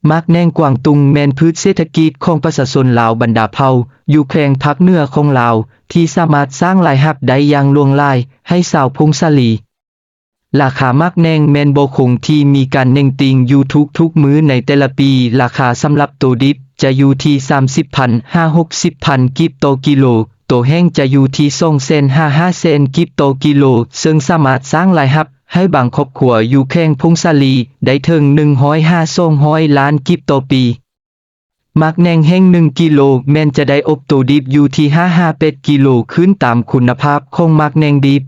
ໝາກແໜ່ງກວາງຕຸງແມ່ນພືດເສດຖະກິດຂອງປະຊາຊົນລາວບັນດາເຜົ່າ ຢູ່ແຂວງພາກເໜືອຂອງລາວ ທີ່ສາມາດສ້າງລາຍຮັບໄດ້ຢ່າງຫຼວງຫຼາຍໃຫ້ຊາວຜົ້ງສາລີ. ລາຄາໝາກແໜ່ງແມ່ນບໍ່ຄົງທີ່, ມີການເໜັງຕີງຢູ່ທຸກໆມື້ໃນແຕ່ລະປີ. ລາຄາສຳລັບໂຕດິບຈະຢູ່ທີ່ສາມສິບພັນຫາຫົກສິບພັນກີບຕໍ່ກິໂລ, ໂຕແຫ້ງຈະຢູ່ທີ່ສອງແສນຫາຫ້າແສນກີບຕໍ່ກິໂລ, ເຊິ່ງສາມາດສ້າງລາຍຮັບໃຫ້ບາງຄອບຄົວຢູ່ແຂວງຜົ້ງສາລີໄດ້ເຖິງໜຶ່ງຮ້ອຍຫາສອງຮ້ອຍລ້ານກີບຕໍ່ປີ. ໝາກແໜ່ງແຫ້ງໜຶ່ງກິໂລແມ່ນຈະໄດ້ອົບໂຕດິບຢູ່ທີ່ຫ້າຫາແປດກິໂລ ຂຶ້ນຕາມຄຸນນະພາບຂອງໝາກແໜ່ງດິບ.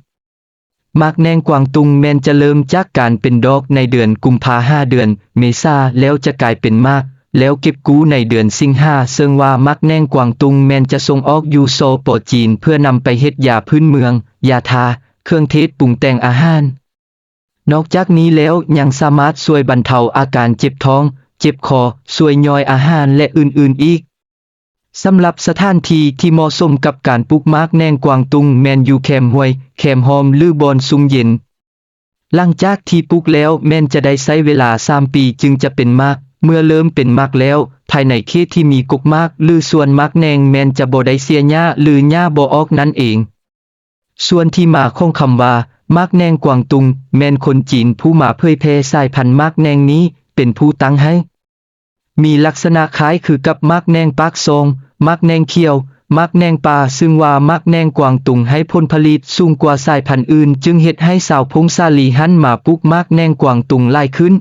ໝາກແໜ່ງກວາງຕຸງແມ່ນຈະເລີ່ມຈາກການເປັນດອກໃນເດືອນກຸມພາຫາເດືອນເມສາ ແລ້ວຈະກາຍເປັນໝາກ ແລ້ວເກັບກູ້ໃນເດືອນສິງຫາ, ເຊິ່ງວ່າໝາກແໜ່ງກວາງຕຸງແມ່ນຈະສົ່ງອອກຢູ່ ສປ ຈີນ ເພື່ອນຳໄປເຮັດຢາພື້ນເມືອງ, ຢາທາ, ເຄື່ອງເທດປຸງແຕ່ງອາຫານ. ນອກຈາກນີ້ແລ້ວຍັງສາມາດຊ່ວຍບັນເທົາອາການເຈັບທ້ອງ, ເຈັບຄໍ, ຊ່ວຍຍ່ອຍອາຫານ ແລະ ອື່ນໆອີກ. ສຳລັບສະຖານທີ່ທີ່ເໝາະສົມກັບການປູກໝາກແໜ່ງກວາງຕຸງແມ່ນຢູ່ແຄມຫ້ວຍ, ແຄມຮ່ອມ ຫຼື ບ່ອນຊຸ່ມເຢັນ. ຫຼັງຈາກທີ່ປູກແລ້ວແມ່ນຈະໄດ້ໃຊ້ເວລາສາມປີຈຶ່ງຈະເປັນໝາກ. ເມື່ອເລີ່ມເປັນໝາກແລ້ວ, ພາຍໃນເຂດທີ່ມີກົກໝາກ ຫຼື ສວນໝາກແໜ່ງແມ່ນຈະບໍ່ໄດ້ເສຍຫຍ້າ ຫຼື ຫຍ້າບໍ່ອອກນັ້ນເອງ. ສ່ວນທີ່ມາຂອງຄຳວ່າໝາກແໜ່ງກວາງຕຸງ ແມ່ນຄົນຈີນຜູ້ມາເຜີຍແຜ່ສາຍພັນໝາກແໜ່ງນີ້ເປັນຜູ້ຕັ້ງໃຫ້. ມີລັກສະນະຄ້າຍຄືກັບໝາກແໜ່ງປາກຊ່ອງ, ໝາກແໜ່ງຂຽວ, ໝາກແໜ່ງປ່າ, ຊຶ່ງວ່າໝາກແໜ່ງກວາງຕຸງໃຫ້ຜົນຜະລິດສູງກວ່າສາຍພັນອື່ນ ຈຶ່ງເຮັດໃຫ້ຊາວຜົ້ງສາລີຫັນມາປູກໝາກແໜ່ງກວາງຕຸງຫຼາຍຂຶ້ນ.